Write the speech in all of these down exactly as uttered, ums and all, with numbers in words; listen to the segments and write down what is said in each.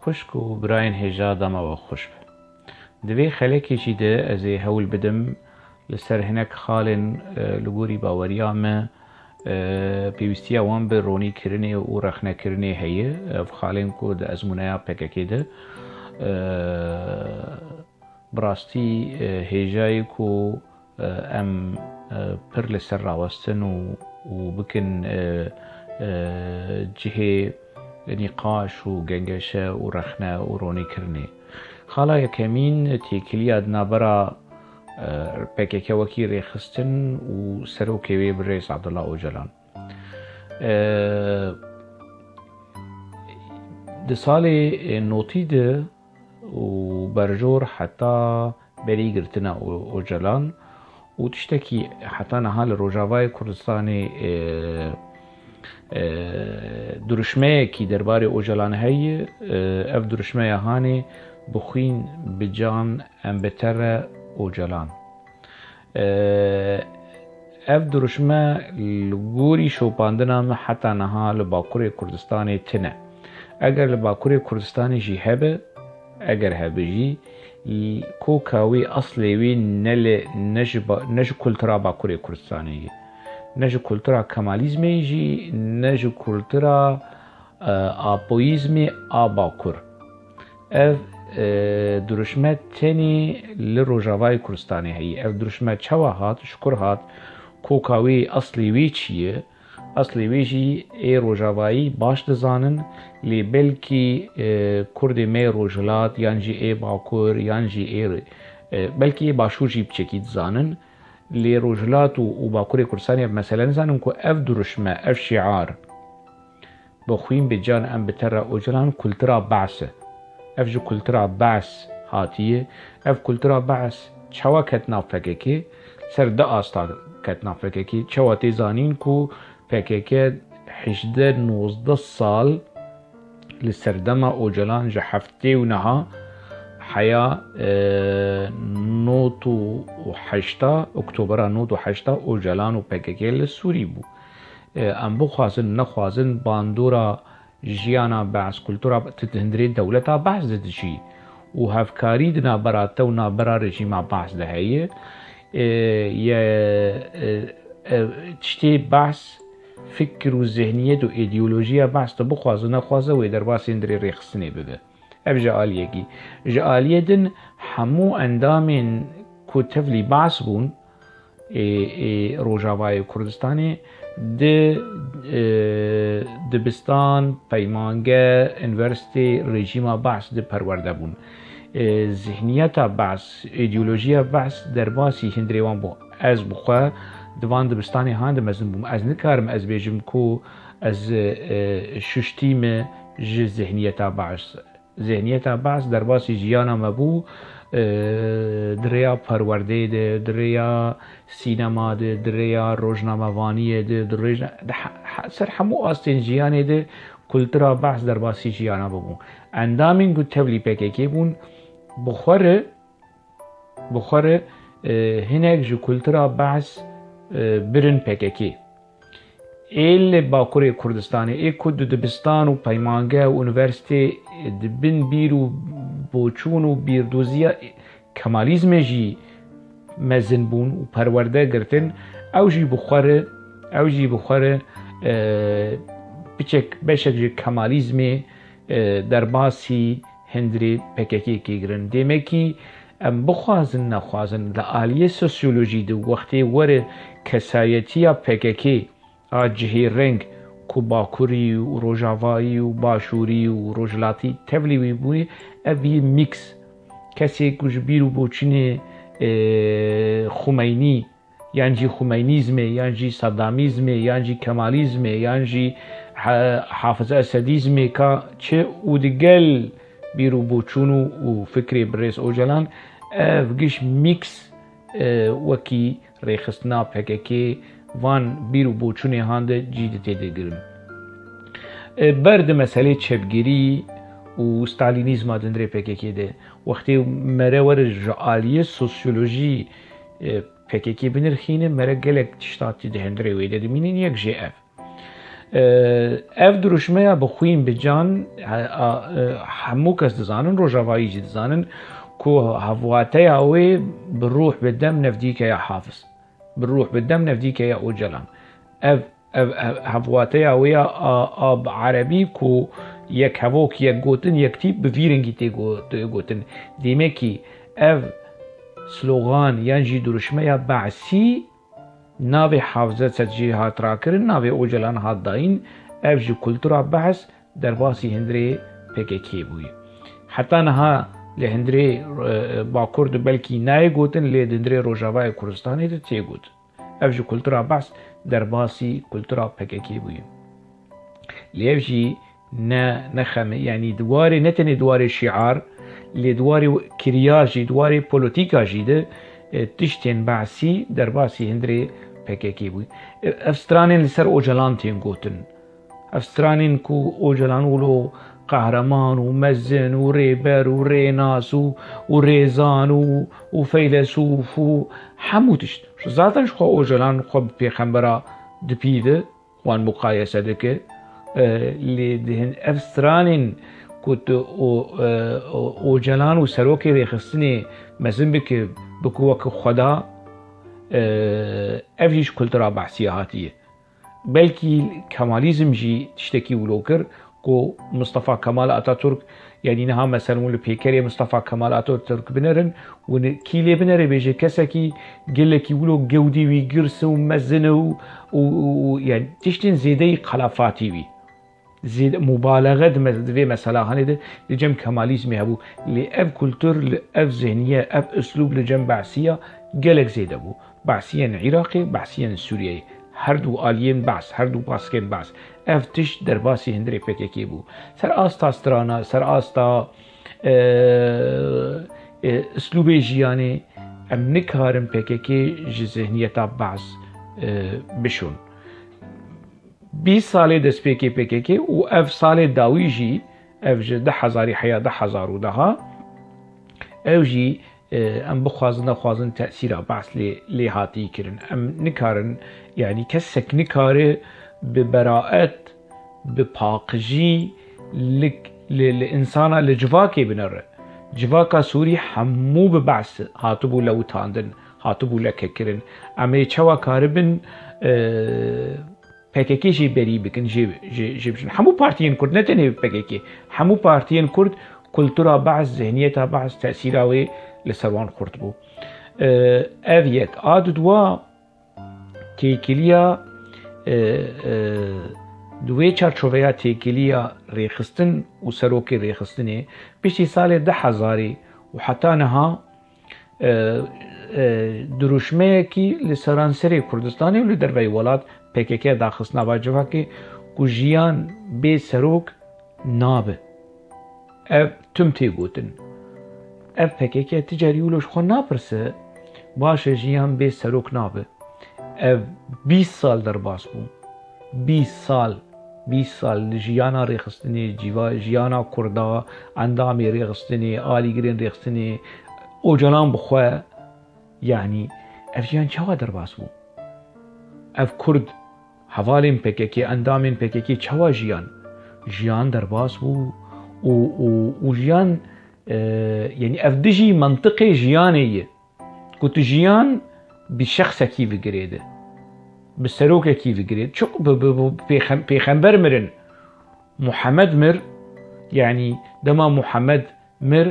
Xwişk û birayên hêja dema we xweş be. Di vê xelekê jî de ez ê hewl bidim li ser hinek xalên, e, li gorî baweriya me, e, pêwîstiya wan bi ronîkirinê û rexnekirinê heye. Ev xalên ku di ezmûneya P K K de, e, bi rastî, e, hêjayê ku, e, em, e, pir li ser rawestin û, û bikin, e, e, cihê nîqaş û gengeşe û rexne û ronîkirinê. Xala yekemîn têkiliya di navbera, e, P K K wekî rêxistin û serokê wê birêz Abdullah Ocalan. E, di salê, e, notî de û berjor heta berî girtina O-, Ocalan û tiştekî heta niha li Rojavayê Kurdistanê, e, e, dirûşmeyekî derbarê Ocalan heye, e, ev dirûşmeya hanê bi xwîn, bi can em bi te re Ocalan. E, ev dirûşme li gorî şopandina me heta niha li Bakurê Kurdistanê tune. Eger li Bakurê Kurdistanê jî hebe, eger hebe jî, l-, koka wî, eslê wî ne li, ne ji ba-, ne ji kultura Bakurê Kurdistanê ye. Ne ji kultura Kemalîzmê jî, ne ji kultura, e, apoyîzmê a Bakur. Ev, e, dirûşme tenê li Rojavayê Kurdistanê heye. Ev dirûşme çawa hat, ji kur hat, koka wî, eslê wî çi ye? Eslê wê jî ê Rojavayî baş dizanin, lê belkî, e, Kurdê me yê Rojhilat yan jî ê Bakur yan jî ê, e, belkî ê Başûr jî piçekî dizanin. Lê Rojhilat û, û Bakurê Kurdistanê ev mesele nizanin ku ev dirûşme, ev şiar, bi xwîn, bi can em bi te re Ocalan, kultura Be's e. Ev ji kultura Be's hatiye. Ev kultura Be's çawa ket nav P K K? Ser du asta ket nav P K K. Çawa tê zanîn ku P K K hejdeh nozdeh sal li serdema Ocalan ji heftê û neha heya, e, nod û heşta, Oktobera nod û heşta Ocalan û P K K li Sûrî bû. E, em bixwazin, nexwazin, bandora jiyana Be's, kultura, tu di hundirê dewleta Be's de dijî û hevkarî di navbera te û navbera rejîma Be's de heye. E, ye, e, e, tiştê Be's, fikir û zihniyet û îdeolojiya Be's, tu bixwaze nexwaze, wê derbasê hundirê rêxistinê bibe. Ev ji aliyekî. Ji aliyê din hemû endamên ku tevlî Be's bûn, ê, ê Rojavayê Kurdistanê di, e, dibistan, peymangeh, unîversîtê rejîma Be's di perwerde bûn. E, zihniyeta Be's, îdeolojiya Be's derbasî hundirê wan bû. Ez bi xwe di van dibistanê han de mezin bûm. Ez nikarim ez bêjim ku ez, e, şuştî me ji zihniyeta Be's. Zihniyeta Be's derbasî jiyana me bû, e, di rêya perwerdeyê de, di rêya sînema de, di rêya rojnamevaniyê de, di rêj-, di he-, he-, ser hemû astên jiyanê de kultura Be's derbasî jiyana me bû. Endamên ku tevlî P K K bûn, bi xwe re, bi xwe re, e, hinek ji kultura Be's, e, birin P K K. Ê li Bakurê Kurdistanê, ê ku di dibistan û peymangeh û unîversîtê di bin bîr û boçûn û bîrdoziya Kemalîzmê jî mezin bûn û perwerde girtin, ew jî bi xwe re, ew jî bi xwe re, e, piçek, beşek ji Kemalîzmê, e, derbasî hundirê P K K kê girin. Demekî em bixwazin nexwazin, li aliyê sosyolojî de wextê were kesayetiya P K K a cihêreng ku Bakurî û Rojavayî û Başûrî û Rojhilatî tevlî wî bûye, ev bî mîks. Kesê ku ji bîr û boçûnê, e, Xumeynî, yan jî Xumeynîzmê, yan jî Saddamîzmê, yan jî Kemalîzmê, yan jî he-, Hafiz Esedîzmê ka çi û digel bîr û boçûn û, û fikrê birêz Ocalan, ev giş mîks, e, wekî rêxistina P K K van bîr û boçûnê han de cî di tê de girin. E, ber di meselê çepgirî û stalînîzma di hundirê P K K de, wextê mere were ji aliyê sosyolojî, e, P K K binirxîne, mere gelek tişta tê di hundirê wê de dimînin, yek jê ev. Ev dirûşmeya bi xwîn, bi can, he-, a, e, hemû kes dizanin, rojavayî jî dizanin ku hevwateya wê bi rûh, bi dem nevdîke ya Hafiz. Bi rûh, bi dem nevdîke ya Ocalan. Ev, ev, ev hevwateya wê ya a, a bi erebî ku yek hevok, yek gotin, yek tîp bi vî rengî tê go-, tê gotin. Dêmekî ev slogan yan jî dirûşmeya Be'sî navê Hafize Çetjî hat rakirin, navê Ocalan hat dayîn, ev ji kultura behs derbasî hundirê P K K bûye. Heta niha li hundirê, e, Bakur de belkî nayê gotin, lê di hundirê Rojavayê Kurdistanê de tê got. Ev ji kultura behs derbasî kultura P K K bûye. Lê ev jî ne, ne xem e. Yanî di warê, ne tenê di warê şiar, lê di warê kiryar jî, di warê polotîka jî de, e, tiştên behsî derbasî hundirê P K K bû. E, ev stranên li ser Ocalan tên gotin. Ev stranên ku Ocalan wilo qehreman û mezin û rêber û rênas û, û rêzan û, û feylesûf û hemû tişt. Zaten ji xwe Ocalan xwe bi pêxembera dipîve. Wan muqayese dike. E, lê di hin ev stranên ku tu o, e, o, Ocalan û serokê rêxistinê mezin bike, bike weke Xweda, e, ev jî ji kultura behsiya hatiye. Belkî Kemalîzm jî tiştekî wilo kir ku Mustafa Kemal Atatürk Yanî niha mesela hûn li pêkerê Mustafa Kemal Atatürk binerin, hûn kî lê binere bêje kesekî gelekî wilo gewdî wî girs e û mezin e û, û, û, û, yanî tiştên zêdeyî qelafatî wî. Zêde, mubalexe di me-, di vê meselahanê de li cem Kemalîzmê hebû. Lê ev kultur, li ev zihniye, ev uslûb li cem Behsiya gelek zêde bû. Behsiyên Iraqê, behsiyên Sûriyeyê. Her du aliyên behs, her du baskên behs. Ev tişt derbasî hundirê P K K bû. Ser asta strana, ser asta, e, e, uslûbê jiyanê em nikarin P K K ji zihniyeta behs, e, bişon. Bîst salê destpêkê P K K û ev salê dawî jî, ev ji du hezarî heya du hezar û deha, ew jî, e, em bixwazin nexwazin tesîra behs lê, lê hatî kirin. Em nikarin, yanî kesek nikare bi beraet, bi paqijî li, li, li însana, li civakê binere. Civaka Sûrî hemû bi behs hatibû lewitandin, hatibû lekekirin. Em ê çawa karibin, e, P K K jê berî bikin, jê, jê, jê bijin. Hemû partiyên Kurd, ne tenê P K K, hemû partiyên Kurd kultura behs, zihniyeta behs, tesîra wê li ser wan xurt bû. Ev yek. A dudwa têkiliya, e, e, di wê çarçoveya têkiliya rêxistin û serokê rêxistinê piştî salê du hezarî û heta niha e, e, dirûşmeyekî li seranserê Kurdistanê û li derveyî welat P K K daxist nava civakê ku jiyan bê serok nabe. Ev tim tê gotin. Ev P K K ti carî wilo ji xwe napirse, baş e, jiyan bê serok nabe. Ev bîst sal derbas bû. Bîst sal, bîst sal li jiyana rêxistinê, cîva-, jiyana Kurda, endamê rêxistinê, alîgirên rêxistinê, Ocalan bi xwe, yanî ev jiyan çawa derbas bû? Ev Kurd, hevalên P K K, endamên P K K çawa jiyan? Jiyan derbas bû û, û, û jiyan, e, yanî ev dijî mentiqê jiyanê ye. Ku tu jiyan bi şexsekî vigirêde, bi serokekî vigirêde. Çiq bi, bi, bi pêxem-, pêxember mirin. Muhammed mir, yanî dema Muhammed mir,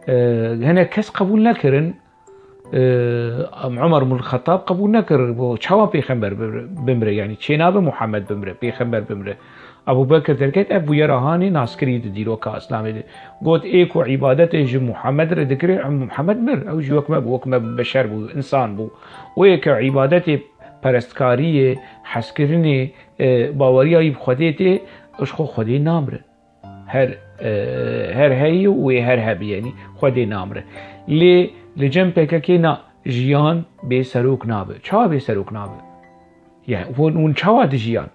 e, hinek kes qebûl nekirin. E, Umer bin Xettab qebûl nekir, bo çawa pêxember bimre, bimre, yanî çênabe Muhammed bimre, pêxember bimre. Ebû Bekir derket, ev bûyera hanê naskirî di dîroka Îslamê de. Got, ê ku îbadetê ji Muhammed re dikirê, em Muhammed mir, ew jî wek me bû, wek me beşer bû, însan bû. Wê ke îbadetê perestkariyê, hezkirinê, e, baweriya wî bi Xwedê tê, ji xwe Xwedê namire. Her, e, her heyî û wê her hebî, yanî Xwedê namire. Lê li cem P K K na, jiyan bê serok nabe. Çawa bê serok nabe? Yani hûn, hûn çawa dijiyan?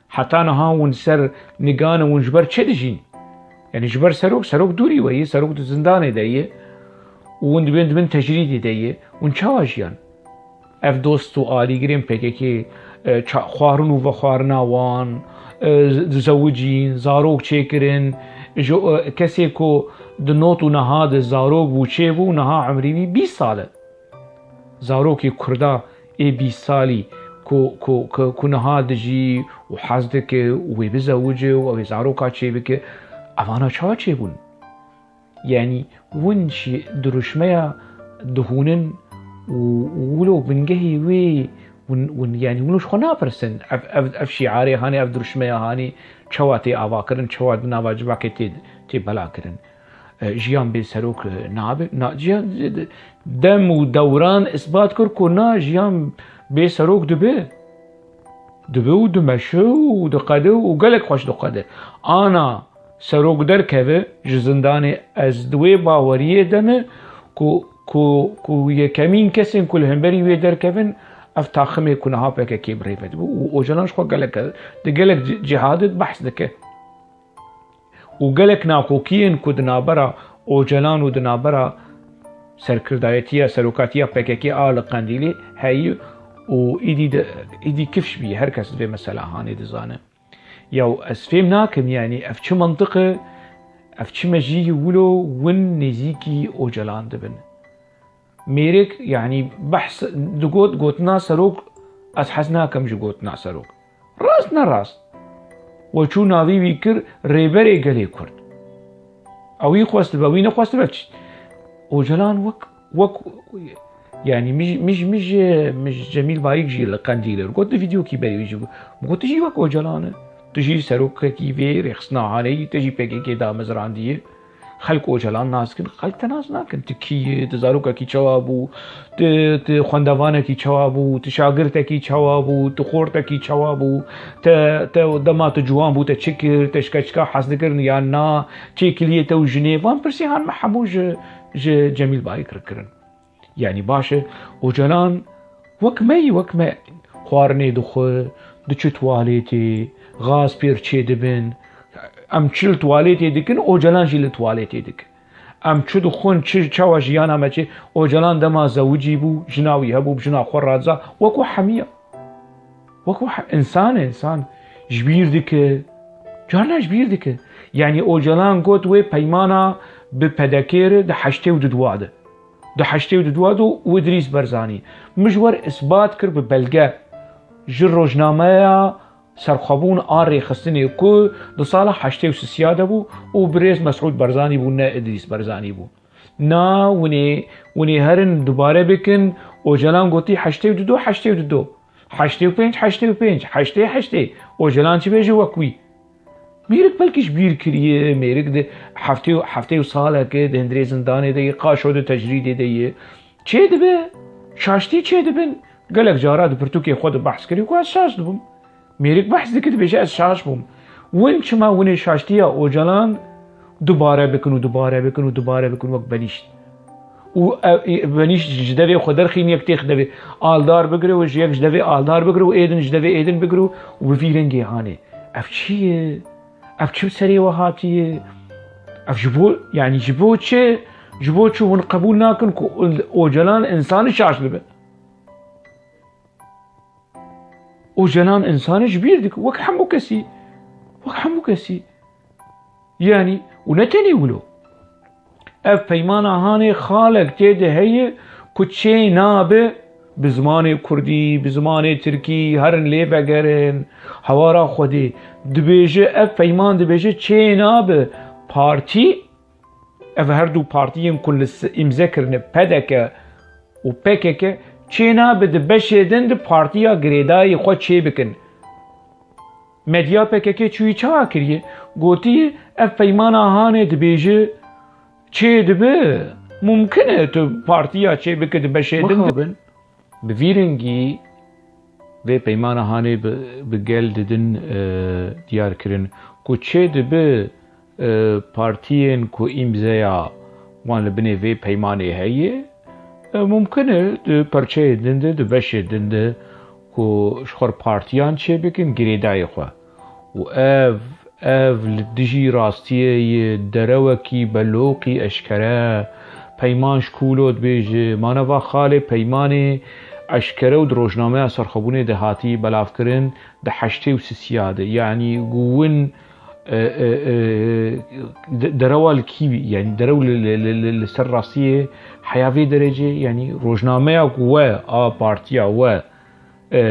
Heta niha hûn ser nigan e, hûn ji ber çi dijîn? Yanî ji ber serok, serok dûrî we ye, serok di zindanê de ye û hûn di bin, di bin tecrîdê de ye. Hûn çawa jiyan? Ev dost û alîgirên P K K, e, ça-, xwarin û vexwarina wan, e, z-, zewicîn, zarok çêkirin. Ji, e, kesê ku di not û niha de zarok bû çêbû, niha emrî wî bîst sal e. Zarokê Kurda ê bîst salî ku, ku, ku, ku niha dijî û hez dike û wê bizewice û ew ê zaroka çêbike, evana çawa çêbûn? Yanî hûn jî dirûşmeya dihûnin û wilo bingehê wê hûn, hûn, yanî wilo ji xwe napirsin. Ev, ev, ev şîarê hanê, ev dirûşmeya hanê çawa tê avakirin, çawa di nava civakê tê, tê belakirin? E, jiyan bê serok, e, nabe, na, jiyan, e, dem û dewran isbat kir ku na, jiyan bê serok dibe. Dibe û dimeşe û diqede û gelek xweş diqede. Ana serok derkeve ji zindanê, ez di wê baweriyê de me ku, ku, ku yekemîn kesên ku li hemberî wê derkevin, ev taximê ku niha P K K bi rê ve dibe û Ocalan ji xwe gelek, di gelek ci-, cihadê behs dike. Û gelek nakokiyên ku di navbera Ocalan û di navbera serkirdayetiya, serokatiya P K K a li Qendîlê heye û îdî de, îdî kifş bî, her kes vê mesela hanê dizane. Yaw ez fêm nakim, yanî ev çi mentiq e, ev çi mejî ye wilo hûn nêzîkî Ocalan dibin? Mêrik, yanî behs digot, gotina serok, ez hez nakim ji gotina serok. Rast ne rast. We çû navî wî kir Rêberê Gelê Kurd. Ew wî xwestibe, wî nexwestibe çi? Ocalan wek, wek, yanî mij, mij, mij, mij Cemîl Bayik jî li Qendîl e. Got di vîdeokî berî wî jî bû. Got tu jî wek Ocalan e. Tu jî serokekî vê rêxistina hanê yî, tu jî P K K damezrandiye. Xelk Ocalan nas dikin, xelk te nas nakin. Tu kî yî, tu zarokekî çawa bû, tu, tu xwendevanekî çawa bû, tu şagirtekî çawa bû, tu xortekî çawa bû, te, te dema tu ciwan bû, te çi kir, te ji keçika hez dikirin yan na, çêkiliyê te û jinê, van pirsî han me hemû ji, ji Cemîl Bayik re kirin. Yanî baş e, Ocalan wek me yî, wek me xwarinê dixwe, diçe tuwaletê, gaz pêr çêdibin. Em çi li tuwaletê dikin, Ocalan jî li tuwaletê dikin. Em çi dixwin, çi çawa jiyana me çi, Ocalan dema zewicî bû, jina wî hebû, bi jina xwe radiza, wek we hemiya. Wek we he-, însan e, însan. Ji bîr dike. Carna ji bîr dike. Yanî Ocalan got wê peymana bi P D K re di heştê û du de. Di heştê û du de û Îdrîs Barzanî. Min ji we re isbat kir bi belge. Ji rojnameya Serxwebûn a Rêxistinê ku di sala heştê û sisya de bû û birêz Mesûd Barzanî bû, ne Îdrîs Barzanî bû. Na, winê, winê herin dubare bikin, Ocalan gotî heştê û du, heştê û du. Heştê û pênc, heştê û pênc, heştê, heştê. Ocalan çi bêje wek wî? Mêrik belkî ji bîr kiriye, mêrik di heftê û, heftê û saleke di hundirê zindanê de ye, qaşo di tecrîdê de ye. Çê dibe, şaştî çê dibin. Gelek cara di pirtûkê xwe de behs kiriye ku ez şaş dibim. Mêrik behs dike, dibêje ez şaş bûm. Win çima winê şaştiya Ocalan dubare bikin û dubare bikin û dubare bikin wek benîşt. Û ev, e, benîşt ji devê xwe derxîn yek têx devê aldar bigire û ji yek ji devê aldar bigire û êdin ji devê êdin bigire û bi vî rengê hanê. Ev çi ye? Ev çi bi serê we hatiye? Ev ji bo, yanî ji bo çi? Ji bo çi hûn qebûl nakin ku Ocalan însanî şaş dibe? Ocalan însanî ji bîr dike, wek hemû kesî. Wek hemû kesî. Yanî, û ne tenê wilo. Ev peymana hanê xalek tê de heye ku çê nabe bi zimanê kurdî, bi zimanê tirkî, herin lê vegerin, hewara Xwedê. Dibêje, ev peyman dibêje çê nabe partî, ev her du partiyên ku li s-, îmze kirine, P D K û P K K, çê nabe di beşê din di partiya girêdayî xwe çê bikin. Medya P K K çûyî çawa kiriye? Gotiye, ev peymana hanê dibêje çê dibe, mumkin e tu partiya çê bike di beşê din. Mixabin. Bi vî rengî vê peymana hanê bi, bi gel didin, e, diyar kirin ku çê dibe, e, partiyên ku îmzeya wan li binê vê peymanê heye, e, mumkin e di perçeyê din de, di beşê din de ku ji xwe re partiyan çêbikin girêdayê xwe. Û ev, ev li dijî rastiyê ye, derewekî beloqî eşkere. Peyman ji ku lo dibêje, ma nava xalê peymanê eşkere û di rojnameya Serxwebûnê de hatî belavkirin, di heştê û sisiya de. Yanî ku win, e, e, e, de-, derewa li kî bî, yanî derew li, li, li, li, li ser rastiyê heya vê derecê, yanî rojnameya ku we a partiya we, e,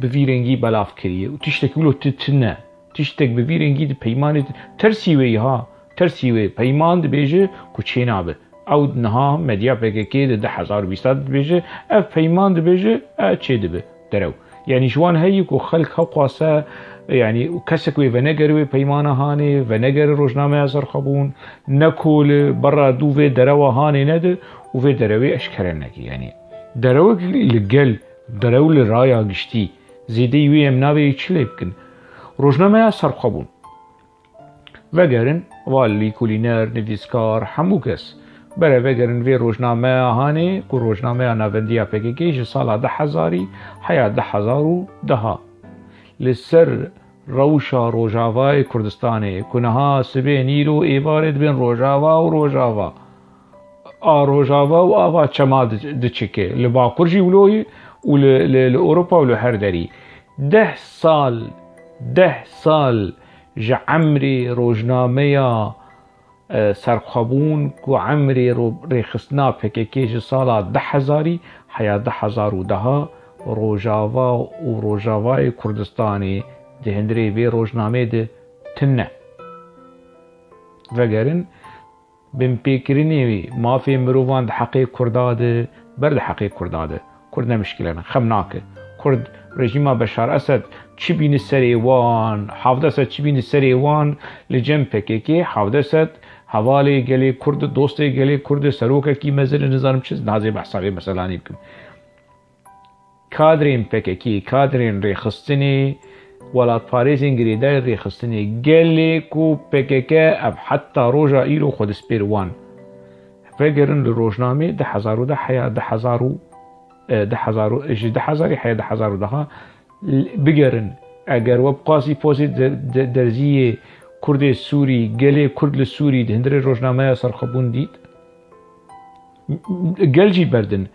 bi vî rengî belav kiriye û tiştekî wilo ti-, tine. Tiştek bi vî rengî di peymanê di-, tersî wê ha, tersî wê peyman dibêje ku çênabe. Ew niha medya P K K di du hezar û bîst de dibêje, ev peyman dibêje, e, çêdibe derew. Yanî ji wan heye ku xelk hewqase, yanî kesek wê venegere wê peymana hanê, venegere rojnameya Serxwebûn, ne ku li bera dû vê derewa hanê nede û vê derewê eşkere neke. Yanî derewek li gel, derew li raya giştî, zêdeyî wê em nabê çi lê bikin. Rojnameya Serxwebûn. Vegerin, va lîkolîner, nivîskar, hemû kes. Bere vegerin vê rojnameya hanê ku rojnameya navendiya P K K ji sala du hezarî heya du hezar û deha. Li ser rewşa Rojavayê Kurdistanê ku niha sibê nîro êvarê dibên Rojava û Rojava. A Rojava û ava çema di-, diçike. Li Bakur jî wilo ye û li, li, li Ewropa û li her derî. Deh sal, deh sal ji emrê rojnameya, e, Serxwebûn ku emrê ro-, rêxistina P K K ji sala du hezarî heya du hezar û deha Rojava û Rojavayê Kurdistanê di hundirê vê rojnamê de tune. Vegerin, binpêkirinê mafê mirovan di heqê Kurda de, ber di heqê Kurda de. Kurd ne mişkile ne, xem nake. Kurd, rejîma Beşar Esed çi bîne serê wan, Havdesed çi bîne serê wan, li cem P K K, Havdesed hevalê gelê Kurd, dostê gelê Kurd, serokekî mezin e, nizanim çi, nazê behsa vê meselanê bikim. Kadrên P K K, kadrên rêxistinê, welatparêzên girêdayî rêxistinê, gelê ku P K K ev heta roja îro xwe dispêr wan. Vegerin li rojnamê du hezar û deh heya du hezar û, e, du hezar û, ji du hezarî heya du hezar û deh bigerin. Eger we bi qasî pozî de-, de-, derziyê Kurdê Sûrî, gelê Kurd li Sûrî di hundirê rojnameya Serxwebûn dît, gel jî berdin.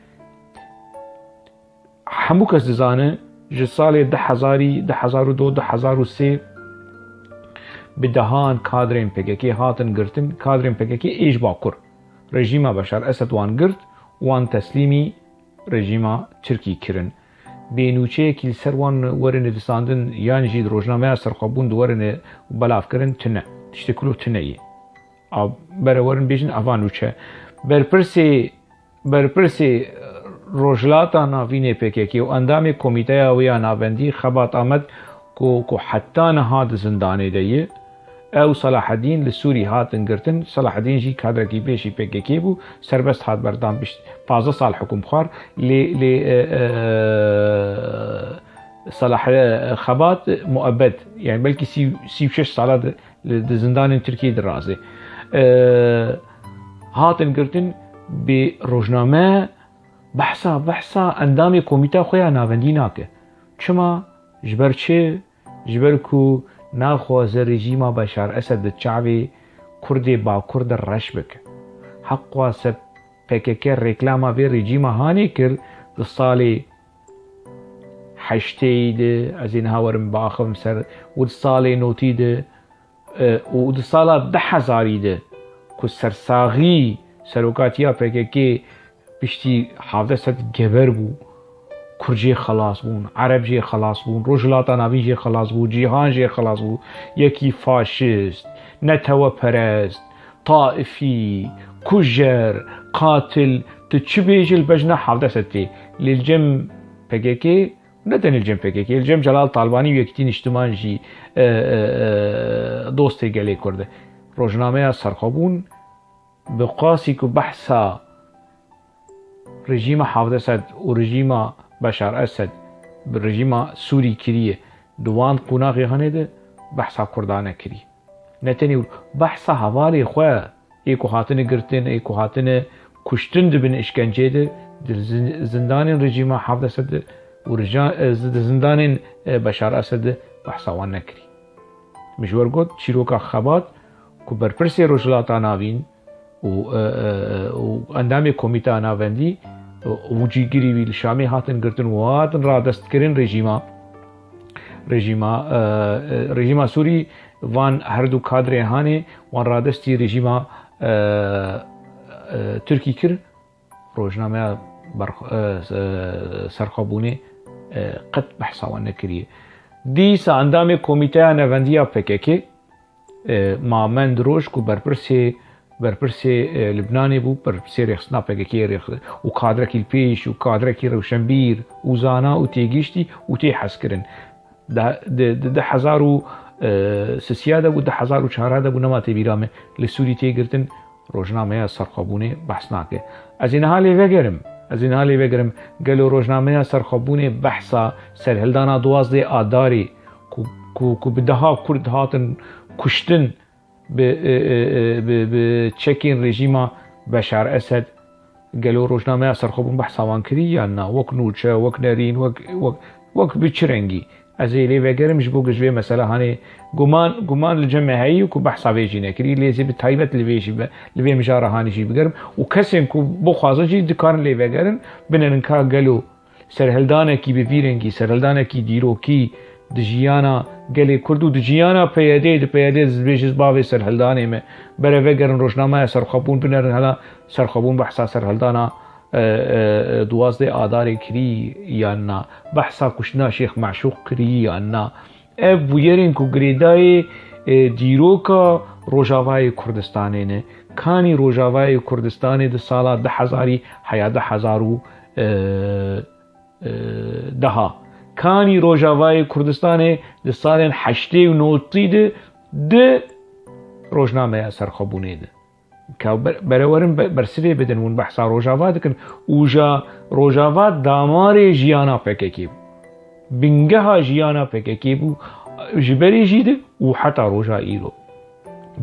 Hemû kes dizane, ji salê du hezarî, du hezar û du, du hezar û sê bi dehan kadrên P K K hatin girtin, kadrên P K K ê ji Bakur. Rejîma Beşar Esed wan girt, wan teslîmî rejîma Tirkî kirin. Bê nûçeyekî li ser wan were nivîsandin, yan jî di rojnameya Serxwebûn di were ne-, belavkirin tune. Tiştê kulo tune ye. A, bere werin bêjin ava nûçe. Berpirsê Berpirsê Rojhilata Navînê P K K û endamê komîteya wê ya navendî Xebat Amed ku, ku heta niha di zindanê de ye, ew Selahedîn li Sûrî hatin girtin. Selahedîn jî kadrekî pêşî P K K bû, serbest hat berdan, biş-, pazdeh sal hukm xwar. Lê, lê, e, e, Selah-, e, Xebat muebed, yani belkî sî, sî û şeş sala di li, di zindanên Tirkiyê dirazê. E, hatin girtin, bi rojname behsa, behsa endamê komîta xwe ya navendî nake. Çima? Ji ber çi? Ji ber ku naxwaze rejîma Beşar Esed di çavê Kurdê Bakur de reş bike. Heqwaze P K K reklama vê rejîma hanê kir di salê heştêyî de, ez ê niha werim biaxivim ser, û di salê notî de, e, û di sala du hezarî de ku sersaxî serokatiya P K K piştî Havdesed geber bû, Kurd jê xelas bûn, Ereb jê xelas bûn, Rojhilata Navîn jê xelas bû, cîhan jê xelas bû, yekî faşist, neteweperest, taifî, kujer, qatil, tu çi bêjî li bejna Havdesed tê. Lê li cem P K K, ne tenê li cem P K K, li cem Celal Talbanî û Yekîtî Niştiman jî, e, e, e, dostê gelê Kurd e. Rojnameya Serxwebûn bi qasî ku behsa rejîma Havdesed û rejîma Beşar Esed bi rejîma Sûrî kiriye, di wan qonaxê hanê de behsa Kurda nekirî. Ne tenê wilo, behsa hevalê xwe ê ku hatine girtin, ê ku hatine kuştin di bin îşkenceyê de, di zin-, zindanên rejîma Havdesed de û rija-, e, zi-, di zindanên, e, Beşar Esed de behsa wan nekirî. Min ji we got, çîroka Xebat ku berpirsê Rojhilata Navîn û, e, e, e, û endamê Komîteya Navendî û cîgirî wî li Şamê hatin girtin û hatin radestkirin rejîma, rejîma, e, e, rejîma Sûrî van her du kadrê hanê wan radestî rejîma, e, e, Tirkî kir. Rojnameya berx-, e, e, serxwebûnê, e, qet behsa wan nekiriye. Dîsa endamê Komîteya Nevendiya P K K, e, Mamend Roj ku berpirsê, berpirsê, e, Libnanê bû, berpirsê rêxistina P K K rêx-, û kadrekî li pêş û kadrekî rewşenbîr û zana û têgihiştî û tê hezkirin. Di, di, di du hezar û sisiya de bû, du hezar û çara de bû, nema tê bîra me, li Sûrî tê girtin, rojnameya serxwebûnê behs nake. Ez ê niha lê vegerim, ez ê niha lê vegerim, gelo rojnameya serxwebûnê behsa serhildana duwazdeh Adarê ku, ku, ku bi deha Kurd hatin kuştin, bi, e, e, e, bi, bi çekên rejîma Beşar Esed, gelo rojnameya serxwebûn behsa wan kirî yan na? Wek nûçe, wek nerîn, wek, wek, wek bi çi rengî? Ez ê lê vegerim ji bo ku ji vê mesela hanê guman, guman li cem me heyî ku behsa vê jî nekirî, lê ez ê bi taybet li vê jî be, li vê mijara hanê jî bigerim û kesên ku bixwazin jî dikarin lê vegerin, binerin ka gelo serhildanekî bi vî rengî, serhildanekî dîrokî di jiyana gelê Kurd û di jiyana P Y D'ê, di P Y D'ê dibêje ez bavê serhildanê me. Bere vegerin rojnameya serxwebûn binerin hela serxwebûn behsa serhildana, e, e, e, duwazdeh Adarê kirî yan na? Behsa kuştina Şêx Meşûq kirî yan na? Ev bûyerên ku girêdayê, e, dîroka Rojavayê Kurdistanê ne. Kanî Rojavayê Kurdistanê di sala du hezarî heya du hezar û, e, e, deha. Kanî Rojavayê Kurdistanê di salên heştê û notî de di rojnameya serxwebûnê de. Ka ber-, berewerin be-, bersivê bidin, hûn behsa Rojava dikin. Û ja Rojava damarê jiyana P K K bû. Bingeha jiyana P K K bû, ji berê jî de û heta roja îro.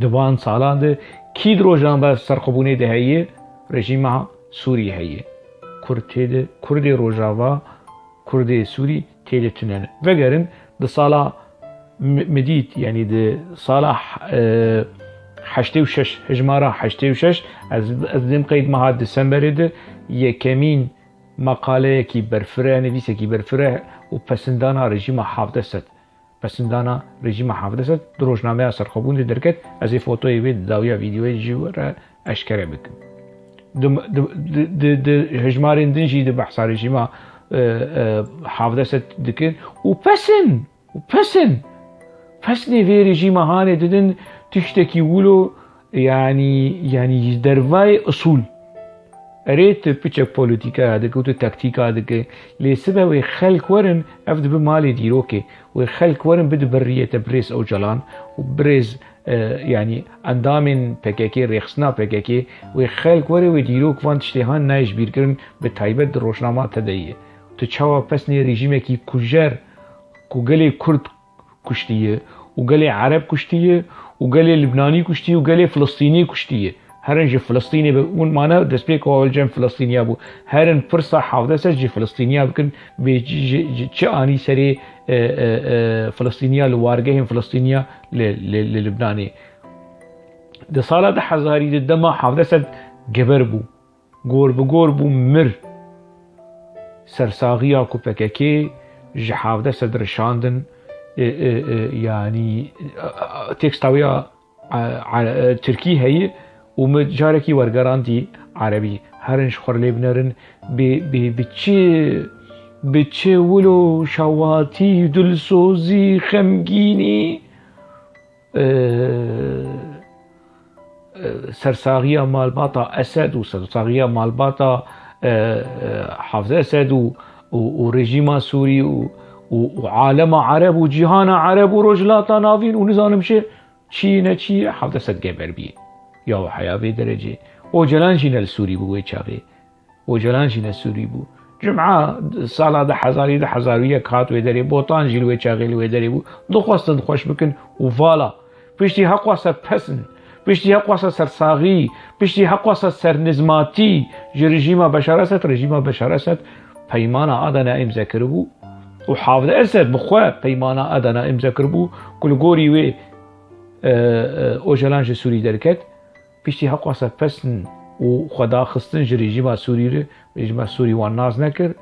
Di van salan de kî di rojnameya serxwebûnê de heye? Rejîma Sûrî heye. Kurd tê de, Kurdê Rojava, Kurdê Sûrî tê de tune ne. Vegerin di sala mi-, mi dît, yanî di sala, e, heştê û şeş, hejmara heştê û şeş, ez, ez dêm qeyd meha Desemberê de yekemîn meqaleyekî berfireh, nivîsekî berfireh û pesindana rejîma Hafdesed, pesindana rejîma Hafdesed di rojnameya serxwebûn de derket, ez ê fotoyê wê di dawiya vîdeoyê jî we re eşkere bikim. Di, di, di, di, di hejmarên din jî di behsa rejîma, e, e, Hafdesed dikin û pesin, û pesin, pesnê vê rejîma hanê didin tiştekî wilo, yanî, yanî ji dervayê usûl. Erê tu piçek polîtîkaya dike û tu taktîka dike, lê sibe wê xelk werin, ev dibe malê dîrokê, wê xelk werin bide biriyete birêz Ocalan û birêz, e, yanî endamên P K K, rêxistina P K K, wê xelk were wê dîrok van tiştê han nayê ji bîr kirin, bi taybet di rojnama te de ye. Tu çawa pesnê rejîmekî kujer ku gelê Kurd kuştiye û gelê Ereb kuştiye û gelê Libnanî kuştiye û gelê Filistînî kuştiye. Herin ji Filistînê bi hûn mane destpêka ewil cem Filistîniya bû. Herin pirsa hevdeh sed ji Filistîniya bikin, bê ji, ji, ji çi anî serê, e, e, e, Filistîniya li wargehên Filistîniya li, li, li Libnanê. Di sala du hezarî de dema hevdeh sed geber bû. Gor bi gor bû mir. Sersaxiya ku P K K ji hevdeh sed rişandin, e, e, e, yanî, e, e, teksta wê ya, e, e, tirkî heye û min carekî wergerandî erebî. Herin ji xwe lê binerin, bi, bi, bi çi, bi çi wilo şewatî, dilsozî, xemgînî, e, e, sersaxiya malbata Esed û sersaxiya malbata, e, e, Hafız Esed û, û, û rejîma Sûrî û, û, û alema Ereb û cîhana Ereb û Rojhilata Navîn û nizanim çi, çi ne çi, hevdeh sed geber bî. Ya heya vê derecê. Ocalan jî ne li Sûrî bû wê çaxê. Ocalan jî ne Sûrî bû. Cuma sala du hezarî, du hezar û yek hat wê derê, Botan jî li wê çaxê li wê derê bû. Dixwestin xweş bikin û vala. Piştî heqwasa pesin, piştî heqwasa sersaxî, piştî heqwasa sernizmatî ji rejîma Beşar Esed, rejîma Beşar Esed peymana Adana îmze kiribû û Hafız Esed bi xwe peymana Adana îmze kiribû ku li gorî wê, e, e, Ocalan ji Sûrî derket. Piştî heqwasa pesin û xwe daxistin ji rejîma Sûrî re, rejîma Sûrî wan nas nekir,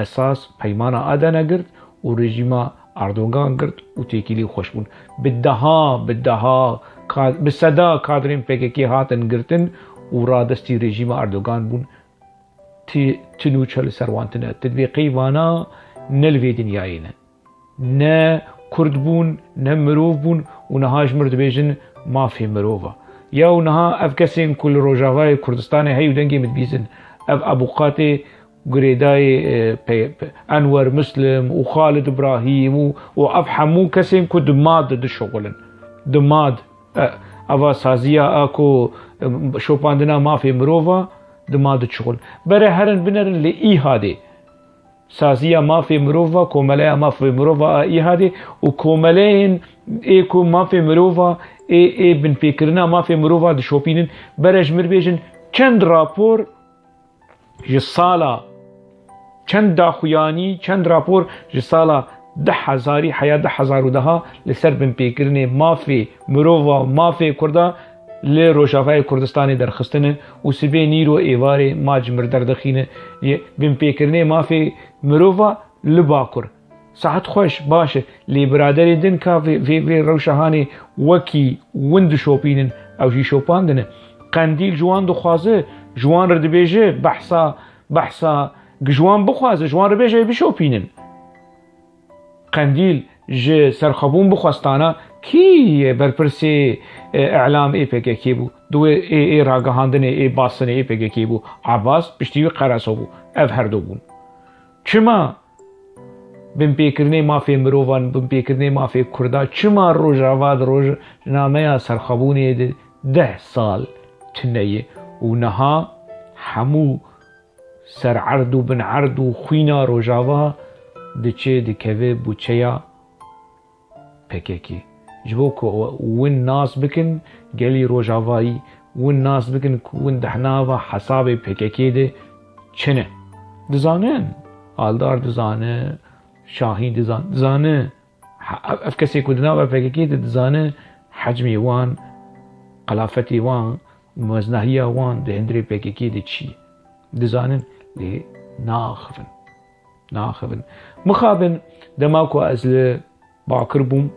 esas peymana Adene girt û rejîma Erdogan girt û têkilî xweş bûn. Bi deha, bi deha, ka-, bi seda kadrên P K K hatin girtin û radestî rejîma Erdogan bûn. Ti, ti nûçe li ser wan tine. Ti dibê qey vana ne li vê dinyayê ne. Ne Kurd bûn, ne mirov bûn û niha ji mir dibêjin mafê mirov a. Ya û niha ev kesên ku li Rojavayê Kurdistanê hey û dengê min dibîzin, ev ebûqatê girêdayê, e, pe-, pe-, Enwer Muslim û Xalid Ibrahîm û, û ev hemû kesên ku di mad dişuxulin. Di mad, e, eva saziya a ku, e, şopandina mafê mirov a, di mad dişuxulin. Bere herin binerin li Îhadê. Saziya mafê mirov a, komeleya mafê mirov a Îhadê û komeleyên ê ku mafê mirov a, ê, ê binpêkirina mafê mirov a dişopînin, bere ji mir bêjin çend rapor ji sala, çend daxuyanî, çend rapor ji sala du hezarî heya du hezar û deha li ser binpêkirinê mafê mirov a, mafê Kurda li Rojavayê Kurdistanê derxistine û sibê nîro êvarê ma ji mir derdixîne. Yê binpêkirinê mafê mirov a li Bakur. Saet xweş, baş e. Lê biraderên din ka vê, vê, vê rewşa hanê wekî win dişopînin, ew jî şopandine. Qendîl ji wan dixwaze, ji wan re dibêje, behsa, behsa, ji wan bixwaze, ji wan re bêje, bişopînin. Qendîl ji serxwebûn bixwestana kî ye berpirsê, e, îlam ê P K K bû? Di wê ê, ê ragihandinê, ê basinê ê P K K bû. Abbas piştî wî Qeraso bû. Ev her du bûn. Çima binpêkirinê mafê mirovan, binpêkirinê mafê Kurda, çima Rojava di rojnameya serxwebûnê de deh sal tune ye û niha hemû ser erd û bin erd û xwîna Rojava diçe dikeve buçeya P K K. Ji bo ku win nas bikin, gelî Rojavayî win nas bikin ku win di nava hesabê P K K de çi ne. Dizanin, Aldar dizane, Şahîn dizan-, dizane. Ha, ev, ev kesê ku di nava P K K de dizane, hecmê wan, qelafetê wan, meznahiya wan di hundirê P K K de çi ye. Dizanin, lê naxivin. Naxivin. Mixabin dema ku ez li Bakir bûm,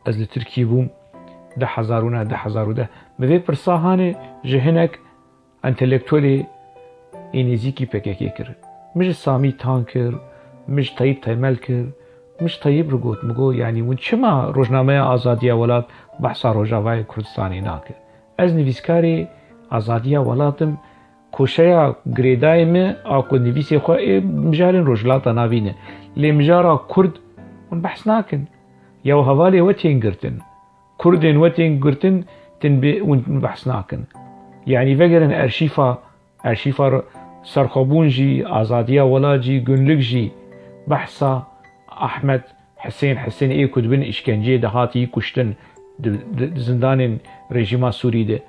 ez li Tirkî bûm, du hezar û neh, du hezar û deh. Min vê pirsa hanê ji hinek entelektuelê ê nêzîkî P K K kir. Min ji Samî Tan kir, min ji Teyîb Temel kir, min ji Teyîb re got, min got, yanî hûn çima rojnameya Azadiya Welat behsa Rojavayê Kurdistanê nake? Ez nivîskarê Azadiya Welat im, koşeya girêdayê me a ku nivîsê xwe ê mijarên Rojhilata Navîn e. Lê mijara Kurd hûn behs nakin. Ya û hevalê we tên girtin. Kurdên we tên girtin, tin bê hûn behs nakin. Yanî vegerin erşîfa, erşîfa r-, serxwebûn jî, azadiya welat jî, Gunlik jî behsa Ahmet Hisên, Hisên ê ku di bin îşkenceyê de hatî kuştin, di, di, di zindanên rejîma Sûrî de,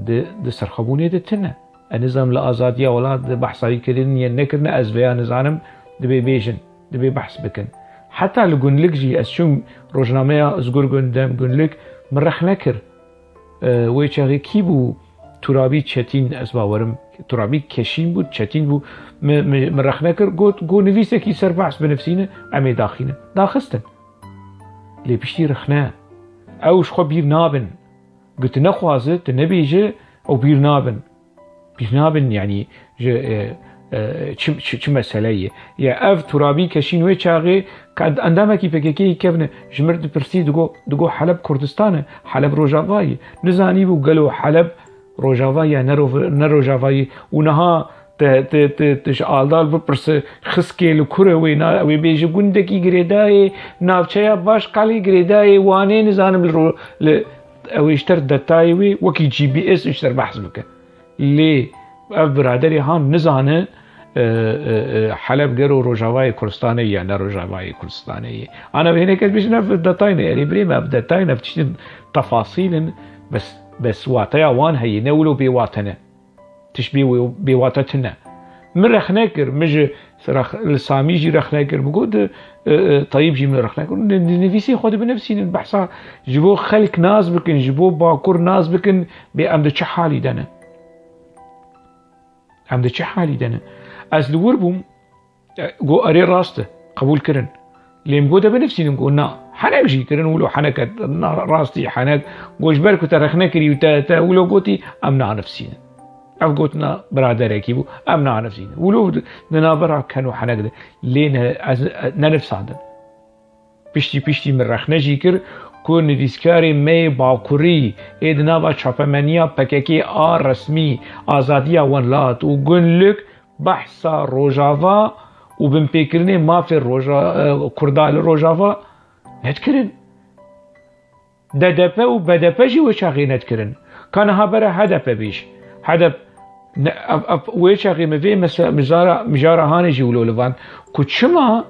di, di serxwebûnê de tune. Ez nizanim li azadiya welat de behsa wî kirine ya nekirine, ez vêya nizanim, dibê bêjin, dibê behs bikin. Heta li Gunlik jî ez çûm rojnameya Özgür Gündem Gunlik, min rexne kir. E, wê çaxê kî bû? Turabî Çetîn, ez bawerim, Turabî Keşîn bû, Çetîn bû. Min, min, min rexne kir, got, got nivîsekî ser behs binivîsîne, em ê daxînin. Daxistin. Lê piştî rexne. Ew ji xwe bîr nabin. Got tu nexwaze, tu nebêje, ew bîr nabin. Bîr nabin, yanî ji, e, e, çi, çi, çi mesele ye? Ya ev Turabî Keşîn wê çaxê ka endamekî P K K yê kevne ji mir dipirsî, digo, digo Heleb Kurdistan e, Heleb Rojava ye. Nizanîbû gelo Heleb Rojava ye, ne Rov-, ne Rojava ye. Û niha te, te, te, te ji Aldar bipirse, Xiskê li kur e wê, na, wê bêje gundekî girêdayê, navçeya Başkalê girêdayê, Wanê nizanim li ro-, li, ew ê ji ter detayê wê wekî G B S ji ter behs bike. Lê ev biraderê han nizane, e, e, e, Heleb gero Rojavayê Kurdistanê ye, ne Rojavayê Kurdistanê ye. Ana bi hinek ez bêjin ev detay ne, erê birê me, ev detay ne, ev tiştên tefasîl in, bes, bes wateya wan heye, ne wilo bêwate ne. Tişt bê, bêwate tune. Min rexne kir, min ji Rex-, li Samî jî rexne kir, bi got, e, e, Tayyîp jî min rexne kir. Ni-, ni-, nivîsê xwe dibinivîsînin, behsa ji bo xelk nas bikin, ji bo Bakur nas bikin, bê em di çi halî de ne? Em di çi halî de ne? Ez li wir bûm, e, got, erê rast e, qebûl kirin. Lê min got, de binivîsînin, got, na. Henek jî kirin, wilo heneke, na, rastî henek. Got, ji ber ku te rexne kirî û te, te wilo gotî, em nanivîsînin. Ev gotina biraderekî bû, em nanivîsînin. Wilo di, di navbera ken û henek de. Lê ne, ez, e, nenivîsandin. Piştî piştî min rexne jî kir ku nivîskarê me yê Bakurî ê di nava çapemeniya P K K a resmî, Azadiya Welat û Gunlik behsa Rojava û binpêkirinê mafê Roja-, e, Kurda li Rojava nedikirin. D D P û B D P jî wê çaxê nedikirin. Ka niha bere H D P bêj. H D P ne, ev, ev, wê çaxê min vê mese-, mijara, mijara hanê jî wilo li van. Ku çima,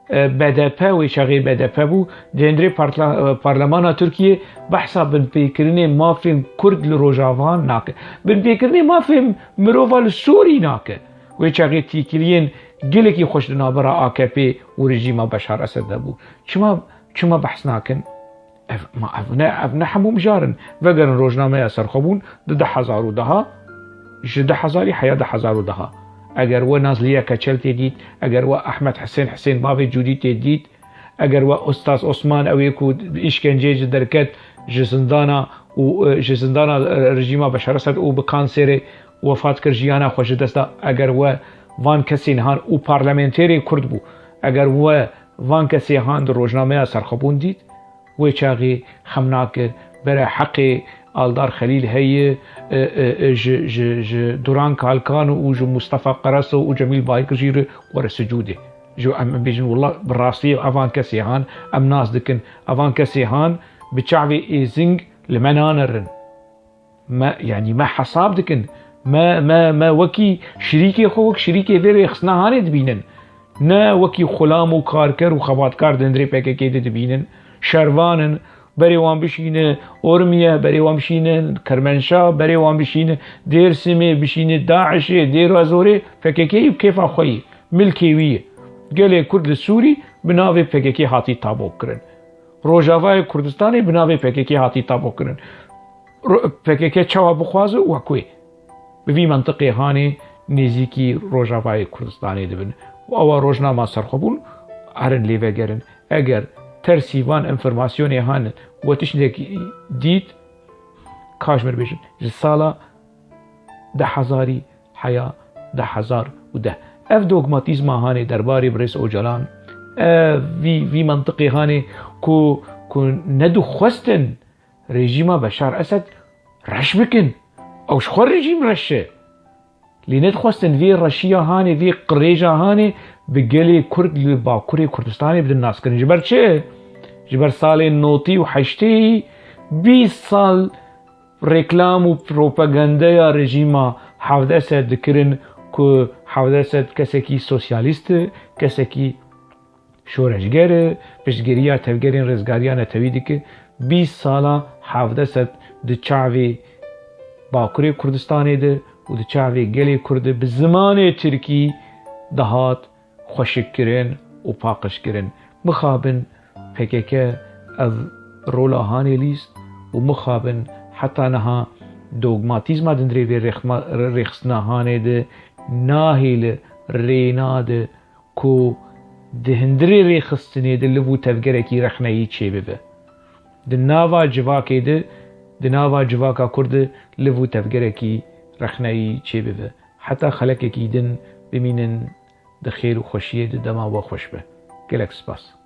e, B D P, wê çaxê B D P bû, di hundirê partla-, e, parlemana Tirkiyê behsa binpêkirinê mafên Kurd li Rojava nake. Binpêkirinê mafên mirova li Sûrî nake. Wê çaxê têkiliyên gelekî xweş di navbera A K P û rejîma Beşar Esed de bû. Çima, çima behs nakin? Ev, ma ev ne, ev ne hemû mijar in. Vegerin rojnameya Serxwebûn di du hezar û deh, ji du hezarî heya du hezar û deh. Eger we Nazliye Keçel tê dît, eger we Ehmed Hisên Hisên bavê Cûdî tê dît, eger we Ustaz Osman, ew ê ku îşkenceyê ji derket, ji zindana û, e, ji zindana, e, rejîma Beşar Esed û bi kanserê wefat kir, jiyana xwe ji dest da, eger we van kesên han û parlamenterê Kurd bû, eger we van kesê han di rojnameya Serxwebûn dît, wê çaxê xem nake, bere heqê Aldar Xelîl heye, e, e, e, ji, ji, ji Duran Kalkan û ji Mustafa Karaso û Cemîl Bayik jî re were sicûdê. Ji em, em bêjin, wela bi rastî evan kesê han em nas dikin. Evan kesê han bi çavê êzing li me nanerin. Me, yanî me hesab dikin. Me, me, me wekî şirîkê xwe, wek şirîkê vê rêxistina hanê dibînin. Ne wekî xulam û karker û xebatkar di hundirê P K K de dibînin. Şervan in, berê wan bişîne Ormiye, berê wan bişîne Kermenşa, berê wan bişîne Dêrsimê, bişîne DAIŞê, Dêra Zorê, P K K yî bi kêfa xwe yî, milkê wî ye. Gelê Kurd li Sûrî bi navê P K K hatî tabok kirin. Rojavayê Kurdistanê bi navê P K K hatî tabok kirin. Ro-, P K K çawa bixwaze wek wê. Bi vî mentiqê hanê nêzîkî Rojavayê Kurdistanê dibin. Û ewa rojnama Serxwebûn herin lê vegerin. Eger tersî van înformasyonê han we tiştek dît, ka ji min bêjin, ji sala du hezarî heya du hezar û deh. Ev dogmatîzma hanê derbarê birêz Ocalan, ev vî, vî mentiqê hanê ku, ku nedixwestin rejîma Beşar Esed reş bikin. Ew ji xwe rejîm reş e. Lê nedixwestin vê reşiya hanê, vê qirêja hanê bi gelê Kurd li Bakurê Kurdistanê bidin naskirin. Ji ber çi? Ji ber salên notî û heştê bîst sal reklam û propagandeya rejîma Hevdesed dikirin ku Hevdesed kesekî sosyalîst e, kesekî şoreşger e, piştgiriya tevgerên rêzgariya netewî dike. Bîst sala Hevdesed di çavê Bakurê Kurdistanê de û di çavê gelê Kurd de bi zimanê tirkî dihat xweşikkirin û paqijkirin. Mixabin P K K ev rola hanê lîst û mixabin heta niha dogmatîzma di hundirê vê rêxma-, rêxistina hanê de nahêle, rê nade ku di hundirê rêxistinê de liv û tevgerekî rexneyî çêbibe. Di nava civakê de, di nava civaka Kurd de liv û tevgerekî rexneyî çêbibe. Heta xelekekî din bimînin di xêr û xweşiyê de, dema we xweş be. Gelek spas.